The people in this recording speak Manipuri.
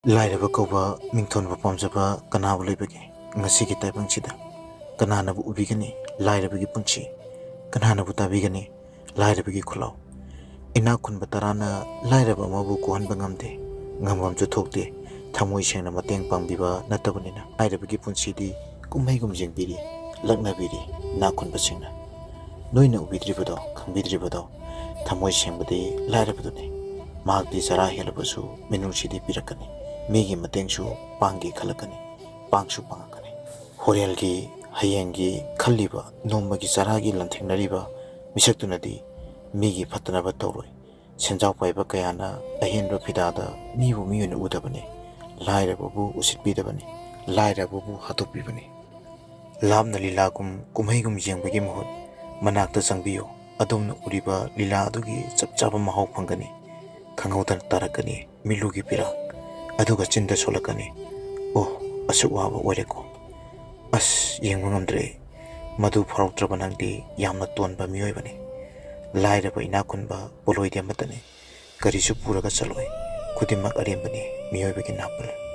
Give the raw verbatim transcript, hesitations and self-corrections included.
ꯂꯥꯏꯔꯕ ꯀꯧꯕ ꯃꯤꯡꯊꯣꯟꯕꯨ ꯄꯥꯝꯖꯕ ꯀꯅꯥꯕꯨ ꯂꯩꯕꯒꯦ? ꯉꯁꯤꯒꯤ ꯇꯥꯏꯕꯪꯁꯤꯗ ꯀꯅꯥꯅꯕꯨ ꯎꯕꯤꯒꯅꯤ ꯂꯥꯏꯔꯕꯒꯤ ꯄꯨꯟꯁꯤ? ꯀꯅꯥꯅꯕꯨ ꯇꯥꯕꯤꯒꯅꯤ ꯂꯥꯏꯔꯕꯒꯤ ꯈꯨꯜꯂꯥꯎ? ꯏꯅꯥꯛ ꯈꯨꯟꯕ ꯇꯔꯥꯅ ꯂꯥꯏꯔꯕ ꯑꯃꯕꯨ ꯀꯣꯛꯍꯟꯕ ꯉꯝꯗꯦ, ꯉꯝꯐꯝꯁꯨ ꯊꯣꯛꯇꯦ꯫ ꯊꯃꯣꯏ ꯁꯦꯡꯅ ꯃꯇꯦꯡ ꯄꯥꯡꯕꯤꯕ ꯅꯠꯇꯕꯅꯤꯅ ꯂꯥꯏꯔꯕꯒꯤ ꯄꯨꯟꯁꯤꯗꯤ ꯀꯨꯝꯍꯩꯒꯨꯝ ꯌꯦꯡꯕꯤꯔꯤ, ꯂꯛꯅꯕꯤꯔꯤ ꯏꯅꯥꯛ ꯈꯨꯟꯕꯁꯤꯡꯅ꯫ ꯅꯣꯏꯅ ꯎꯕꯤꯗ꯭ꯔꯤꯕꯗꯣ, ꯈꯪꯕꯤꯗ꯭ꯔꯤꯕꯗꯣ, ꯊꯃꯣꯏ ꯁꯦꯡꯕꯗꯤ ꯂꯥꯏꯔꯕꯗꯨꯅꯤ꯫ ꯃꯍꯥꯛꯇꯤ ꯆꯔꯥ ꯍꯦꯜꯂꯕꯁꯨ ꯃꯤꯅꯨꯡꯁꯤꯗꯤ ꯄꯤꯔꯛꯀꯅꯤ꯫ ꯃꯤꯒꯤ ꯃꯇꯦꯡꯁꯨ ꯄꯥꯡꯒꯦ ꯈꯜꯂꯛꯀꯅꯤ, ꯄꯥꯡꯁꯨ ꯄꯥꯡꯉꯛꯀꯅꯤ꯫ ꯍꯣꯔꯦꯜꯒꯤ, ꯍꯌꯦꯡꯒꯤ ꯈꯜꯂꯤꯕ, ꯅꯣꯡꯃꯒꯤ ꯆꯔꯥꯒꯤ ꯂꯥꯟꯊꯦꯡꯅꯔꯤꯕ ꯃꯤꯁꯛꯇꯨꯅꯗꯤ ꯃꯤꯒꯤ ꯐꯠꯇꯅꯕ ꯇꯧꯔꯣꯏ꯫ ꯁꯦꯟꯖꯥꯎ ꯄꯥꯏꯕ ꯀꯌꯥꯅ ꯑꯍꯦꯟꯕ ꯐꯤꯗꯥꯗ ꯃꯤꯕꯨ ꯃꯤ ꯑꯣꯏꯅ ꯎꯗꯕꯅꯤ, ꯂꯥꯏꯔꯕꯕꯨ ꯎꯁꯤꯠꯄꯤꯗꯕꯅꯤ, ꯂꯥꯏꯔꯕꯕꯨ ꯍꯥꯠꯇꯣꯛꯄꯤꯕꯅꯤ꯫ ꯂꯥꯞꯅ ꯂꯤꯂꯥꯒꯨꯝ ꯀꯨꯝꯍꯩꯒꯨꯝ ꯌꯦꯡꯕꯒꯤ ꯃꯍꯨꯠ ꯃꯅꯥꯛꯇ ꯆꯪꯕꯤꯌꯨ꯫ ꯑꯗꯣꯝꯅ ꯎꯔꯤꯕ ꯂꯤꯂꯥ ꯑꯗꯨꯒꯤ ꯆꯞ ꯆꯥꯕ ꯃꯍꯥꯎ ꯐꯪꯒꯅꯤ꯫ ꯈꯪꯍꯧꯗꯅ ꯇꯥꯔꯛꯀꯅꯤ ꯃꯤꯠꯂꯨꯒꯤ ꯄꯤꯔꯥꯡ꯫ ꯑꯗꯨꯒ ꯆꯤꯟꯗ ꯁꯣꯜꯂꯛꯀꯅꯤ, "ꯑꯣ, ꯑꯁꯨꯛ ꯋꯥꯕ ꯑꯣꯏꯔꯦꯀꯣ꯫ ꯑꯁ, ꯌꯦꯡꯕ ꯉꯝꯗ꯭ꯔꯦ꯫ ꯃꯗꯨ ꯐꯥꯎꯔꯛꯇ꯭ꯔꯕ ꯅꯪꯗꯤ ꯌꯥꯝꯅ ꯇꯣꯟꯕ ꯃꯤꯑꯣꯏꯕꯅꯤ꯫ ꯂꯥꯏꯔꯕ ꯏꯅꯥꯛ ꯈꯨꯟꯕ ꯄꯣꯠꯂꯣꯏꯗꯤ ꯑꯃꯠꯇꯅꯤ꯫ ꯀꯔꯤꯁꯨ ꯄꯨꯔꯒ ꯆꯠꯂꯣꯏ꯫ ꯈꯨꯗꯤꯡꯃꯛ ꯑꯔꯦꯝꯕꯅꯤ ꯃꯤꯑꯣꯏꯕꯒꯤ ꯅꯥꯄꯜ"꯫